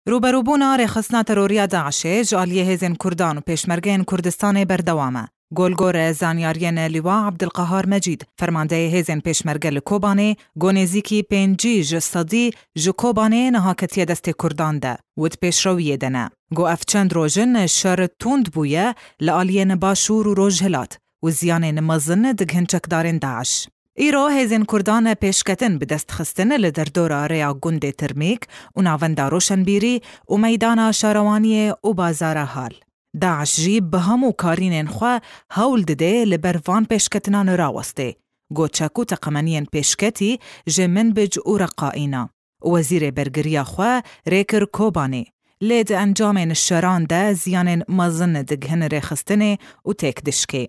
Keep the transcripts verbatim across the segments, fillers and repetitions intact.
Rûberûbûna rêxistina teroriya DAIŞê ji aliyê hêzên Kurdan û pêşmergeyên Kurdistanê berdewam e. Li gor zanyariyên Lîwa Abdulqahar Mecîd, fermandeyê hêzên pêşmerge li Kobanê, got nêzîkî pêncî ji sedî ji Kobanê niha ketiye destê Kurdan de û di pêşrewiyê de ne. Got ev çend roj in şer tund bûye li aliyên Başûr û Rojhilat û ziyanên mezin digihin çekdarên DAIŞ. Îro hêzên Kurdan pêşketin bi dest xistin li derdora rêya gundê Tirmîk û navenda Roşenbîrî û meydana Şarewaniyê û Bazara Hal. DAIŞ jî bi hemû karînên xwe hewl dide li ber van pêşketinan rawestê. Got çek û teqemeniyên pêşketî ji Minbic û Reqaîna. Wezîrê bergiriya xwe rê kir Kobanê. Lê di encamên şeran de ziyanên mezin digihin rêxistinê û têk dişkê.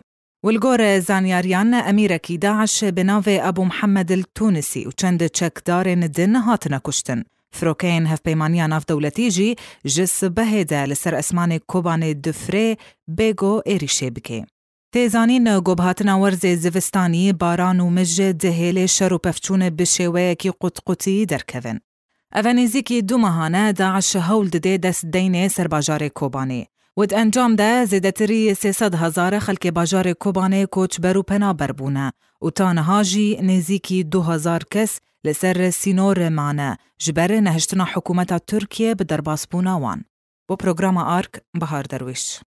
Li gor zanyariyan, emîrekî DAIŞ bi navê Ebû Mihemed el Tûnisî û çend çekdarên din hatine kuştin. Firokeyên Hevpeymaniya Navdewletî jî ji sibehê de li ser esmanê Kobanê difirê bêgo êrîşê bike. Tê zanîn, ku bi hatina werzê zivistanî, baran û mij dihêlê şer û pevçûn bi şêweyekî qutqutî derkevin. Ev e nêzîkî du mehan e DAIŞ hewl dide dest deynê ser bajarê Kobanê. Û di encam de zêdetirî sê sed hezar xelkê bajarê Kobanê koçber û penaber bûne û ta niha jî nêzîkî du hezar kes li ser sînor mane, ji ber nehiştina hikûmeta Tirkiyê bi derbasbûna wan. Bo programa Ark, Bahar Derwîş.